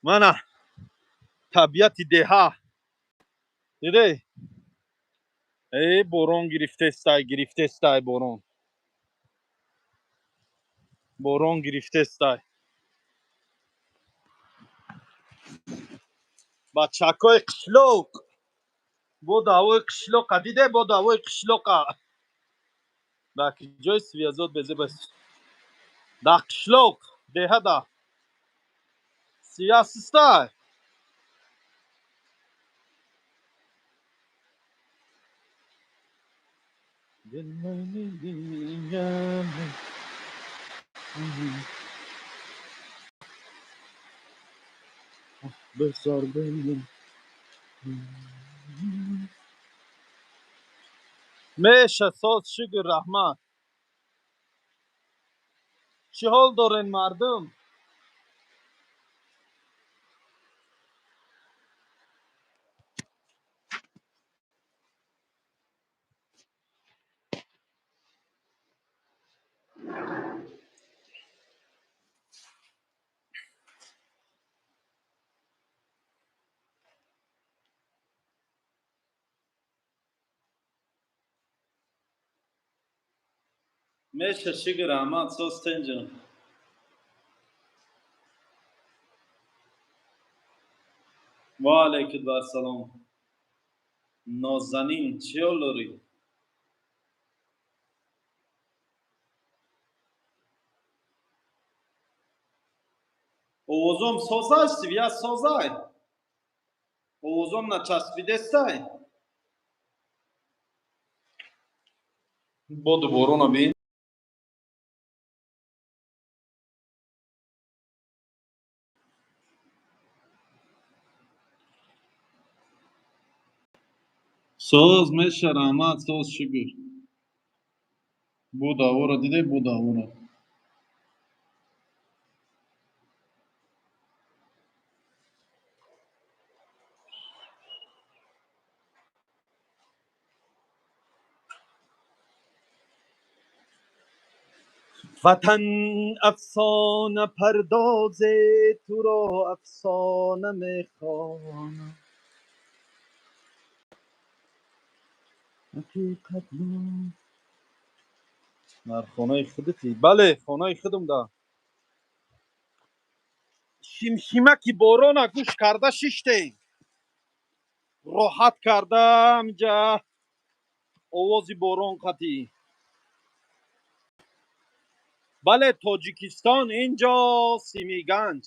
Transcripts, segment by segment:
Мана табиати деҳа диде. Э, борон гирифтестай, гирифтестай борон, борон гирифтестай. Бачакои қишлоқ, боду ҳавои қишлоқа диде, боду ҳавои қишлоқа. Ба ҷои связот безебас да қишлоқ деҳада сиясистай. Меша соз, шукр, раҳмат. Чӣ ҳол дорен, мардум? Меша, шукр, раҳмат, соз, тенҷон. Ва алайкум ассалом, Нозанин. Чӣ ҳол дорӣ? Овозом созай, связь созай, овозом начаспидестай. Боду борона бин. Соз, меша, раҳмат, соз, шукр. Боду ҳавора диде, боду ҳавора. Ватан афсона пардозе, туро афсона мехонам, ҳақиқат дар хонаи худати. Бале, хонаи худам да шимшимаки борона гӯш карда шиштем, роҳат карда ҳамиҷа овози борон қатӣ. Бале, Тоҷикистон, инҷо Симиганҷ,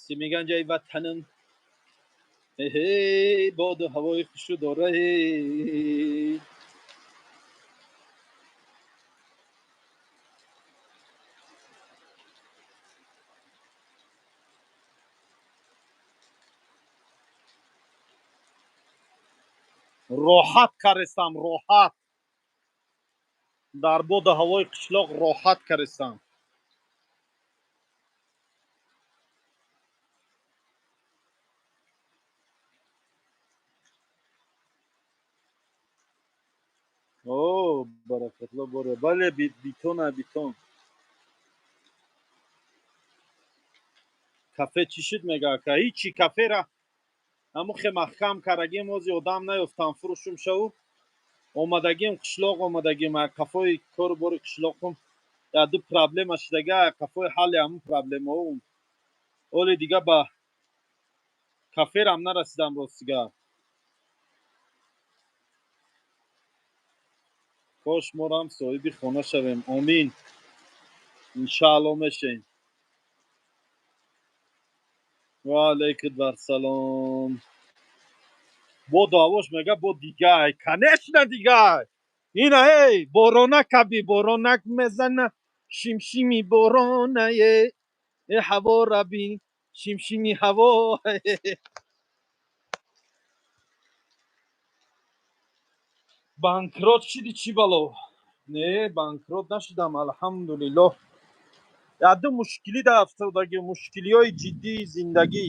Симиганҷ, ай ватанам. Эҳе, боду ҳавои хушу дора. Роҳат карестам, роҳат дар боду ҳавои қишлоқ роҳат карестам. О, баракатло боре. Бале, битона, битон. Кафе чӣ шуд, мега ака? Ҳичи, кафера ҳамухе маҳкам карагим, ози одам наёфтам, фурӯшум шаву омадагим қишлоқ, омадагим қафои кору бори қишлоқум ду проблема шудага, қафои ҳалли ҳамун проблемао. Оли дига ба каферам нарасидам, ростига. Кош морам соҳиби хона шавем. Омин. Иншаалло мешем. Ва алайкум ассалом. Бо даъвош мега, бо дигай, конечно, дигай. Ина, эй, боронак аби, боронак мезана, шимшими боронае, э ҳаво раби, шимшими ҳаво. Банкрот шиди, чӣ бало? Не, банкрот нашудам, алҳамдулиллоҳ. Яду мушкилӣ да афтодаги, мушкилиҳои ҷиддии зиндагӣ.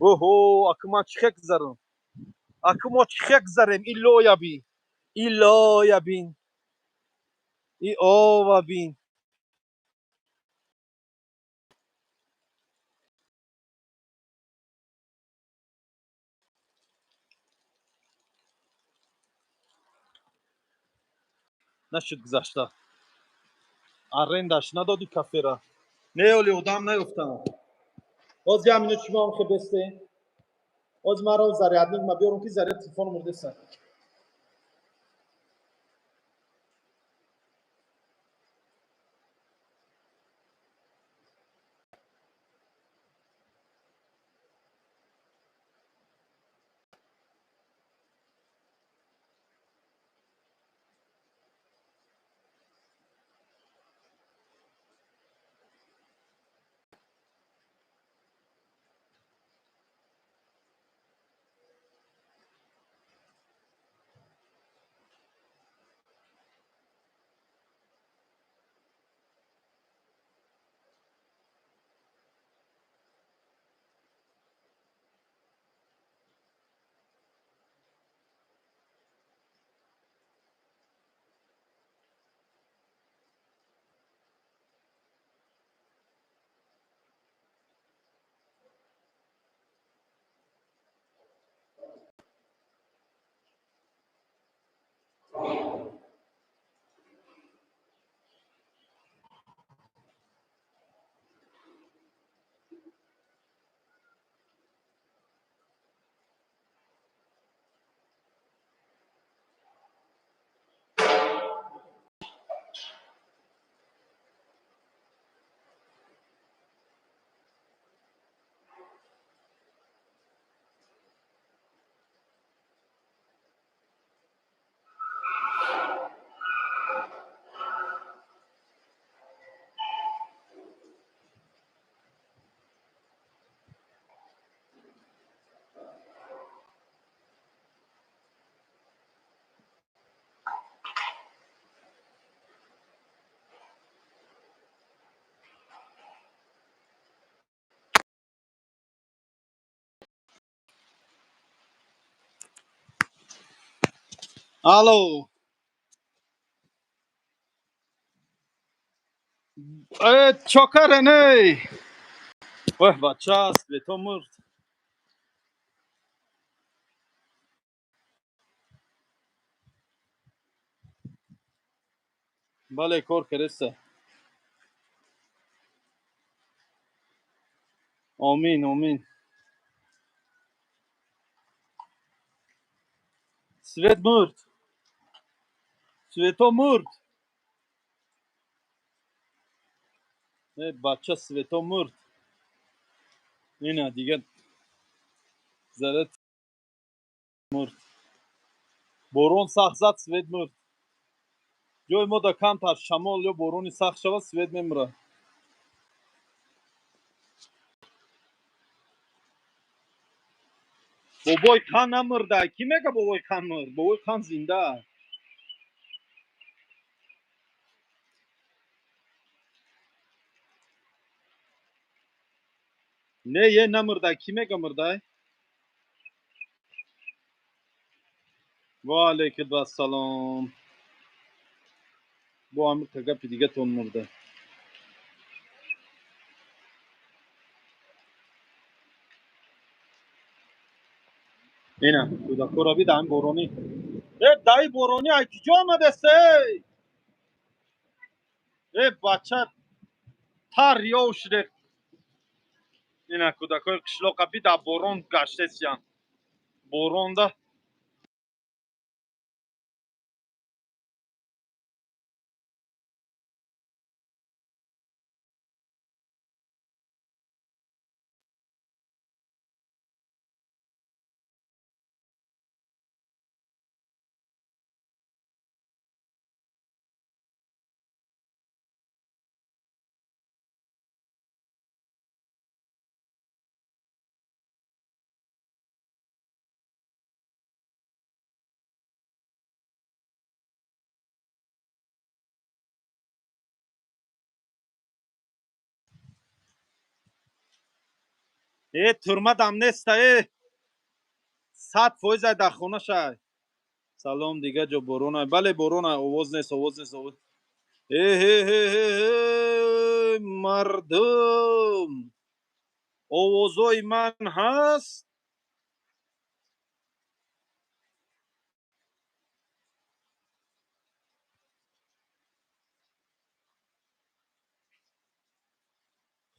Оҳо, аку ман чӣ хек зарам, аку мо чӣ хек зарем? Илояби, илоябин, и овабин. Нашуд, гузашта арендаш надодӣ кафера. Не, оли одам наёфтам. Ҳоз як минут шумо ҳам хебесте. Ҳоз маро зарядник ма биёрам, ки заряд телефон мурдеса. Алло. Э, чокарен, эй! Оҳ, бача, свето мурд. Бале, кор кардеста. Омин, омин. Свет мурд, свето мурд. Э, бача, свето мурд. Ина дига зарат мурд. Борон сахт зад, свет мурд. Ҷои мо да камтар шамол ё борони сахт шавад, свет мемурад. Бобои хан намурда. Кӣ мега бобои хан мурд? Бобои хан зинда. Не, е, намурда. Кӣ мега мурдай? Ва алайкум ассалом. Бо ҳамиқа гапи дигатон мурда. Ина кӯдакҳоро бида, ҳами боронӣ. Э, даи боронӣ ай киҷо омадаст, эй? Э, бача, тар ёв шуде. Ина кӯдакҳои қишлоқа бида, борон гаштесиян. Боронда. Э, турмадам неста, э, 100% ай, дар хонашай. Салом, дига ҷо боронай? Бале, боронай. Овоз нест, овоз нест, овоз. Э, мардум, овозои ман ҳаст?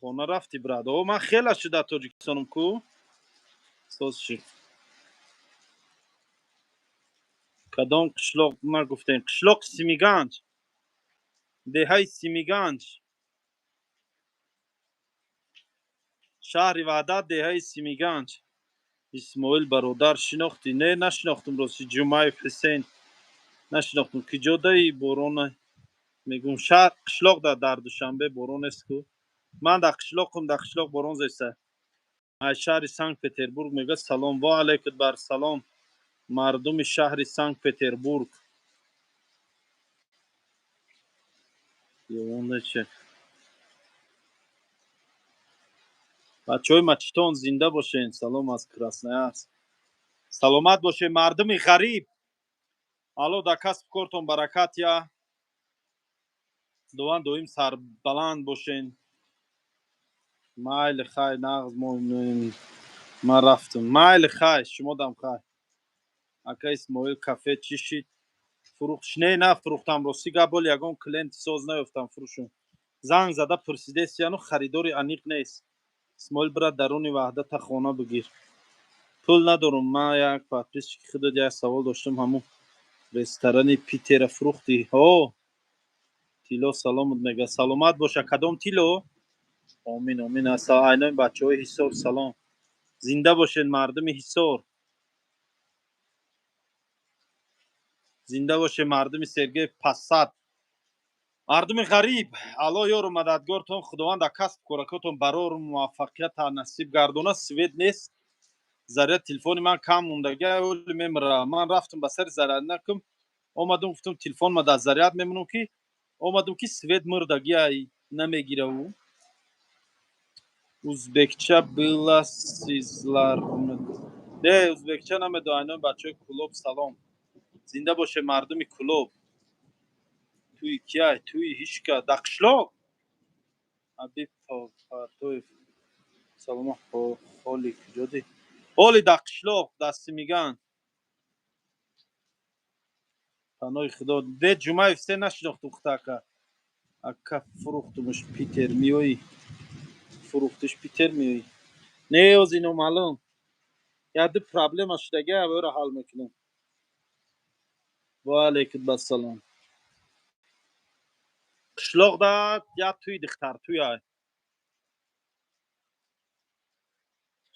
Хона рафтӣ, брат? О, ман хела шуда Тоҷикистонам ку. Соз шид. Кадом қишлоқ нагуфтем? Қишлоқи Симиганҷ, деҳаи Симиганҷ, шаҳри Ваҳдат, деҳаи Симиганҷ. Исмоил бародар, шинохтӣ? Не, нашинохтум, рости. Ҷумаев Ҳусейн, нашинохтум. Ки ҷодаи борона мегум, шаҳр, қишлоқ дар Душанбе борон нест ку. Ман дар қишлоқум, дар қишлоқ борон зеста. Аз шаҳри Санкт Петербург мега. Салом, ва алайкум бар салом, мардуми шаҳри Санкт Петербург. Ёвондаче, бачаҳои мачитон, зинда бошен. Салом аз Красноярск. Саломат бошед, мардуми ғариб. Алло дар касбу кортон баракат я. Худованд доим сарбаланд бошен. Майли, хай, нағз. Ман рафтам. Майли, хай, шумодам хай. Ака Исмоил, кафе чӣ шид, фурӯхтш? Не, на фурӯхтам, рости гап. Бол ягон клиенти соз наёфтам фурӯшум. Занг зада пурсидест, яну харидори аниқ нест. Исмоил брат, даруни Ваҳдата хона бигир. Пул надорум. Ман як подписчики худат, як савол доштам. Ҳамун ресторани Питера фурӯхтӣ? Ҳо. Тило саломат мега, саломат боша. Кадом Тило? Омин, омин. Айнои бачаҳои Ҳисор салом. Зинда бошед, мардуми Ҳисор. Зинда бошед, мардуми Сергиев Посад. Мардуми ғариб, Алло ёру мададгортон. Худованд дар касб коракотон барору муваффақията насиб гардона. Свет нест, заряд телефони ман кам мондага, оли мемира. Ман рафтам ба сари заряд накум, омадам, гуфтам, телефонма дар заряд мемонам, ки омадам, ки свет мурдагиай, намегира. Ӯ узбекча биласизлар? Не, узбекча намедонам. Айнои бачаҳои Кулоб салом. Зинда боше, мардуми Кулоб. Туи кияй? Туи ҳичка дар қишлоқ. Ҳабиб Партоев, салома. Ҳоли куҷоди? Ҳоли дар қишлоқ, дар Симиган. Паноҳи Худо де. Ҷумаев се нашинохтум худта, ака. Ака, фурӯхтумш, Питер миёӣ? Фурӯхтиш, Питер миёӣ? Не, оз ино маълум, як ду проблема шудаги, авёро ҳал мекунам. Ва алайкум ассалом. Қишлоқ да як туи духтар туяй.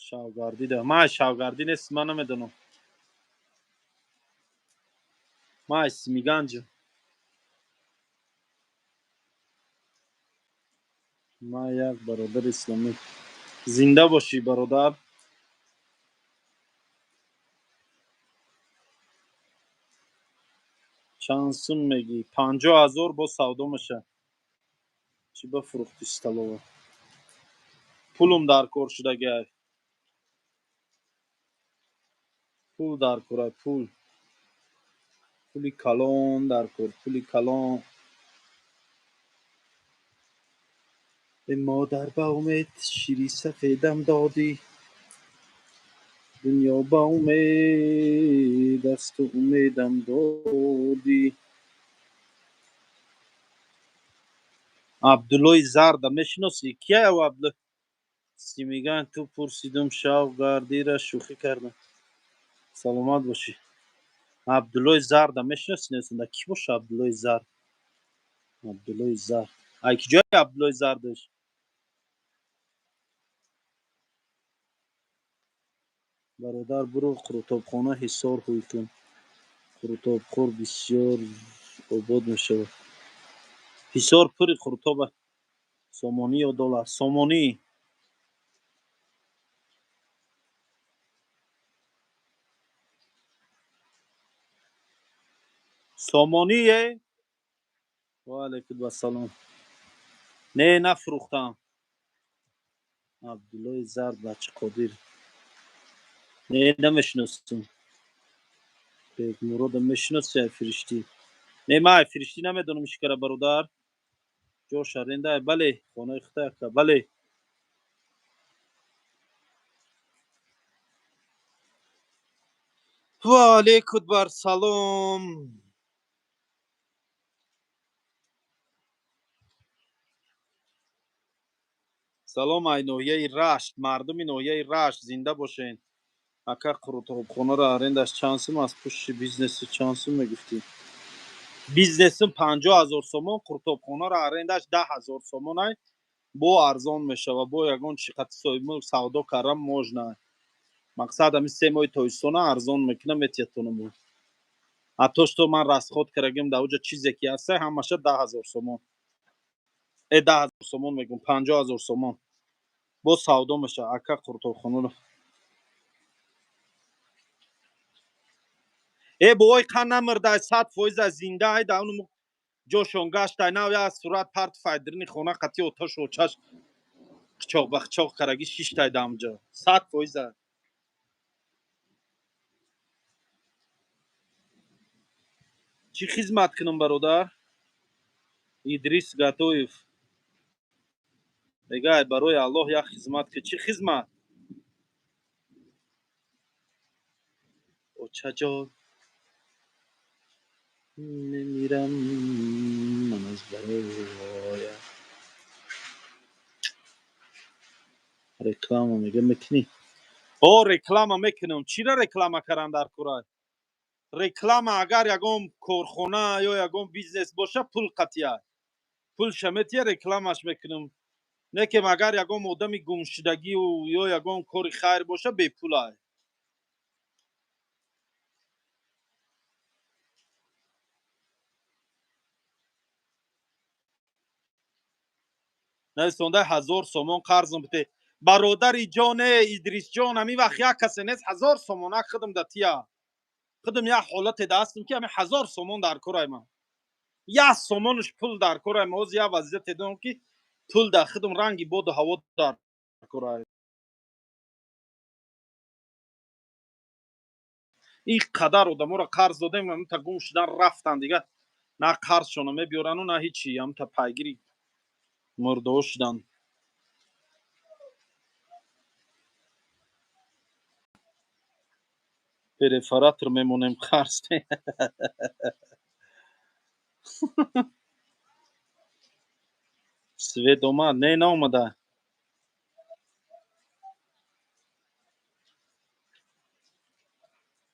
Шавгардида? Ман шавгардӣ нест, ман намедонам. Ман аз Симиганҷа. Ман як бародари исломӣ. Зинда бошӣ, бародар. Чанд сум мегӣ? 50 000 боз савдо меша. Чӣ ба фурӯхти столова? Пулум дар кор шудагиай. Пул дар корай, пул, пули калон дар кор, пули калон. Э, модар, ба умед шири сафедам додӣ, дунё ба умед асту умедам додӣ. Абдуллои Зарда мешиносӣ? Кия ӯ Абдулло? Симиган ту пурсидум, шавқ гардира, шӯхӣ кардам. Саломат бошӣ. Абдуллои Зарда мешиносӣ? Несунда кӣ боша Абдуллои Зард? Абдуллои Зард ай ки ҷои Абдуллои Зардаш? Бародар, буро қурутобхона Ҳисор ҳуй кун. Қурутобхӯр бисёр обод мешавад. Ҳисор пури қурутоба. Сомонӣ ё доллар? Сомонӣ. Сомоние. Ва алайкум ассалом. Не, нафурӯхтам. Абдуллои Зард, бачи Қодир, не, намешиносам. Бегмуродо мешиноси? Ай Фириштӣ? Не, ман ай Фириштӣ намедонам ишкара, бародар. Ҷош аренда? Бале, хонаи хута, ака, бале. Ва алейкум бар салом. Салом ай ноҳияи Рашт. Мардуми ноҳияи Рашт, зинда бошен. Ака, қурутобхонаро арендаш чанд сум аст? Пушти бизнеси чанд сум мегуфтӣ? Бизнесим 50 000 сомон, қуртобхонаро арендаш 10 000 сомон ай, бо арзон мешава, бо ягон чи қати соҳибмулк савдо кардан можно. Мақсад, ами 3 моҳи тобистона арзон мекунам, метиятонаму. А то что ман расход кардагим дар оҷа, чизе ки ҳаста, ҳамаша 10 000 сомон, 10 000 сомон мегум, 50 000 сомон, бо савдо мешава, ака. Қуртобхонаро бовой қан намирдай, 100% зинда ай. Да он ҷошон гаштай, нав як сурат парт файдрини хона қати отош очаш қичоқ ба қичоқ караги шиштай дамҷа, 100%. Чӣ хизмат кунам, бародар? Идрис Гатоев мега: барои Аллоҳ як хизмат ки. Чӣ хизмат, очаҷон? Мемирам ман аз бароя. Реклама мега мекунӣ? О, реклама мекунам. Чира реклама кардан дар курай? Реклама агар ягон корхона ё ягон бизнес боша, пул қатия, пул шаметия, рекламаш мекунам. Не ки агар ягон одами гумшудагию ё ягон кори хайр боша, бепулай. Нависонда: 1000 сомон қарзм бите, бародари ҷоне. Идрисҷон, ҳамин вақт як касе нест 1000 сомона худам да тия. Худам як ҳолате да ҳастам, ки ҳамин 1000 сомон дар корай ман, як сомонаш пул дар корай ман. Ҳозир як вазъияте дорам, ки пул дар худам ранги боду ҳаво дар корай. Ин қадар одаморо қарз додем, ҳамта гум шудан рафтан, дига на қарзшона мебиёрану, на ҳичи, ҳамта пайгири мурдаҳо шудан. Перфоратор мемонем, қарз. Свет омад? Не, наомада.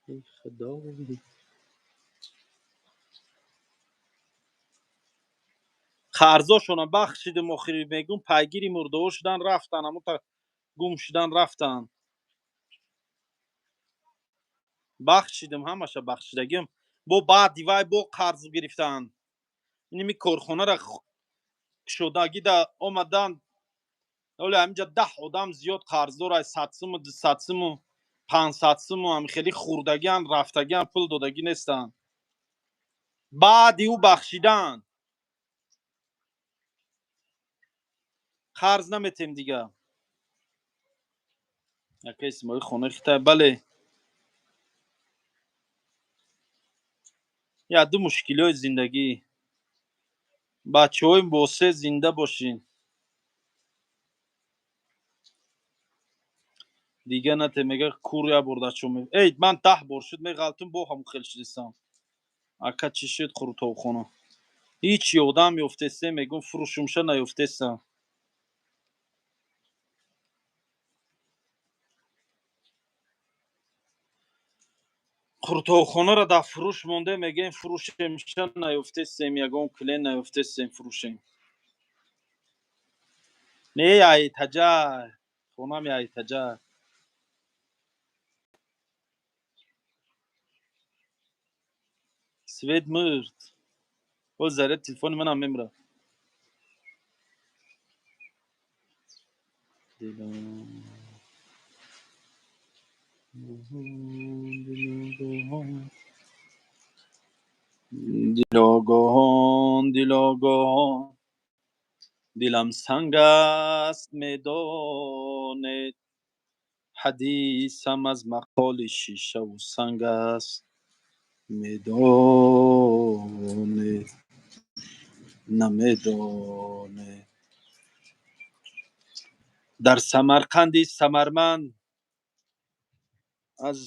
Эй худо, қарзошона бахшидим. Охири мегум, пайгири мурдаҳо шудан рафтан, ҳамута гум шудан рафтан. Бахшидим, ҳамаша бахшидагим. Бо баъди вай бо қарз гирифтан. Иними корхонара кушодагида омадан, оле ҳаминҷа 10 одам зиёд қарздор, ай 100 суму, 200 суму, 500 суму, ҳами хеле хурдагиан, рафтагиан, пул додагӣ нестанд. Баъди ӯ бахшидан, қарз наметем дига. Ака Исмоил, хонаи хитай? Бале. Я ду мушкилиҳои зиндагӣ. Бачаҳои босе, зинда бошин. Дига нате, мега кур як бор дачо. Эй, ман 10 бор шуд меғалтум, бо ҳамун хел шудистам. Ака, чӣ шуд қурутобхона? Ҳичи одам ёфтесте, мегум, фурӯшумша наёфтестам. Қурутобхонаро дар фурӯш монде, мегӯем фурӯшемша, наёфтестем, ягон клиент наёфтестем фурӯшем. Не, айтаҷа, хонам айтаҷа. Свет мурд, боз заряд телефони манам мемирад. Дилам дилогоҳон, дилогоҳон, дилам санг аст, медорад. Медонед, ҳадисам аз мақоли шишаву санг аст. Медонед, намедонед. Дар Самарқанди самарманд аз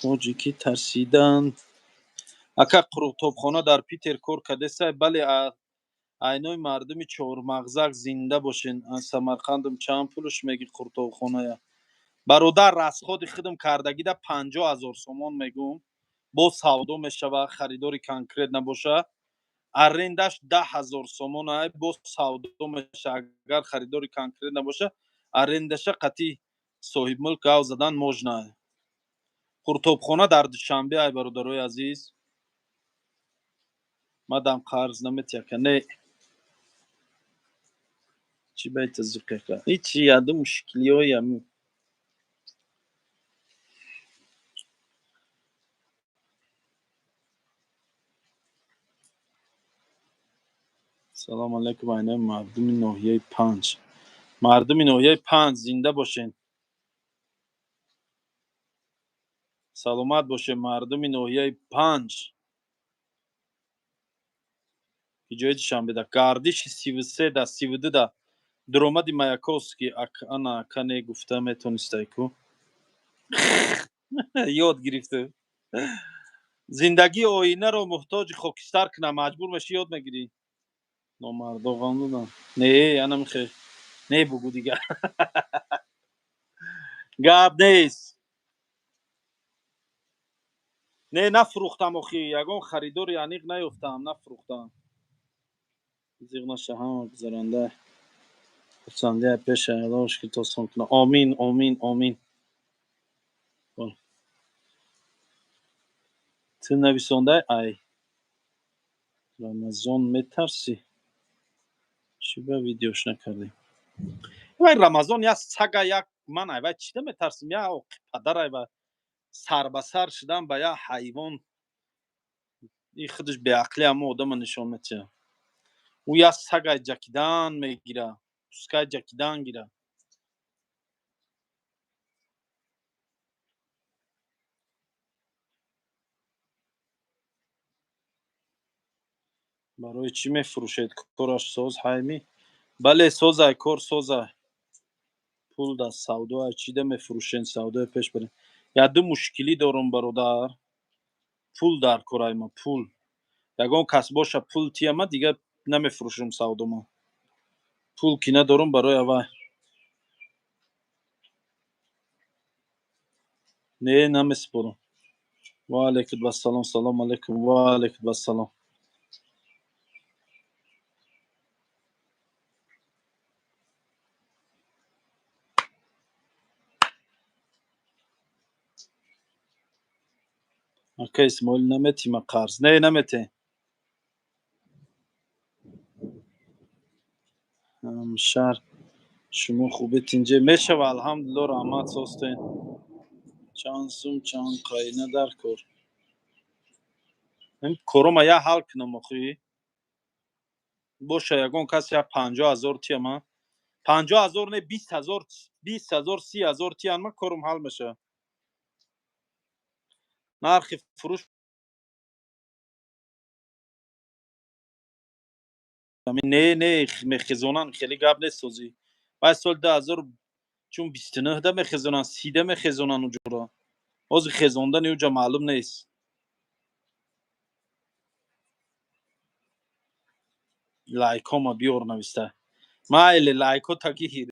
тоҷикӣ тарсиданд. Ака, қурутобхона дар Питер кор кардесай? Бале, айнои мардуми чормағзак, зинда бошен. Аз Самарқандам. Чанд пулш меги қуртобхоная, бародар? Расходи худам кардагида 50 000 сомон мегум, боз савдо мешава, харидори конкрет набоша. Арендаш 10 000 сомон ай, боз савдо меша, агар харидори конкрет набоша. Арендаша қатъи соҳибмулк гав задан можно. Қуртобхона дар Душанбе ай, бародарои азиз. Мадам қарз наметияка? Не, чӣ байта зиқека? Ҳичи, яду мушкилиҳои ами. Салому алайкум, айнаи мардуми ноҳияи Панҷ. Мардуми ноҳияи Панҷ, зинда бошен, саломат бошед. Мардуми ноҳияи Панҷ, ки ҷои Душанбеда, гардиши 33 да 32 да дуромади Маяковский. Ана, ака, не гуфта метонистай ку, ёд гирифту. Зиндагии оинаро муҳтоҷи хокистар кунам, маҷбур мешӣ, ёд мегирӣ. Номардо ғам додам? Не, анамихе не, бугу, дигар гап нест. Не, нафурӯхтам охи, ягон харидори аниқ наёфтам, нафурӯхтам. Зиқ наша, ҳама гузаранда. Хурсандия пеша Аллоҳ ки тосон кунад. Омин, омин, омин. Ту нависондай, ай Рамазон метарсӣ? Чӣ ба видеош накардем? Вай Рамазон як сага, як ман ай вай чида метарсим? Я оқи падар, ай ва сар ба сар шудан ба як ҳайвон, и худаш беақлӣ ҳамо одама нишон метиҳад. Ӯ як сагай ҷакидан мегира, пускай ҷакидан гира. Барои чӣ мефурӯшед? Кораш соз ҳайми? Бале, созай, кор созай, пул да савдо. Ай чида мефурӯшен? Савдои пеш барем. Яду мушкилӣ дорум, бародар, пул дар корай ма. Пул ягон кас боша, пул тияма, дигар намефурӯшам савдома. Пул ки надорум барои авай. Не, намесупорам. Ва алайкум вассалом. Салом алайкум. Ва алайкум вассалом. Ака Исмоил, наметима қарз? Не, намете. Ҳамшар, шумо хубе, тинҷе мешава? Алҳамдулилло, раҳмат, состен. Чанд сум, чанд қайна дар кор? Корома я ҳал кунам охи. Боша, ягон кас я 50 000 тияма, 50 000 не, 20 000, 20 000, 30 000 тиянма, корум ҳал мешава. Нархи фурӯш не, не мехезонанд, хеле гап нест. Созӣ вай соли дуҳазор чун 29-да мехезонанд, 30-да мехезонанд уҷоро. Ҳозир хезондани уҷа маълум нест. Лайкҳома биёр, нависта. Майли, лайкҳо тагиҳир.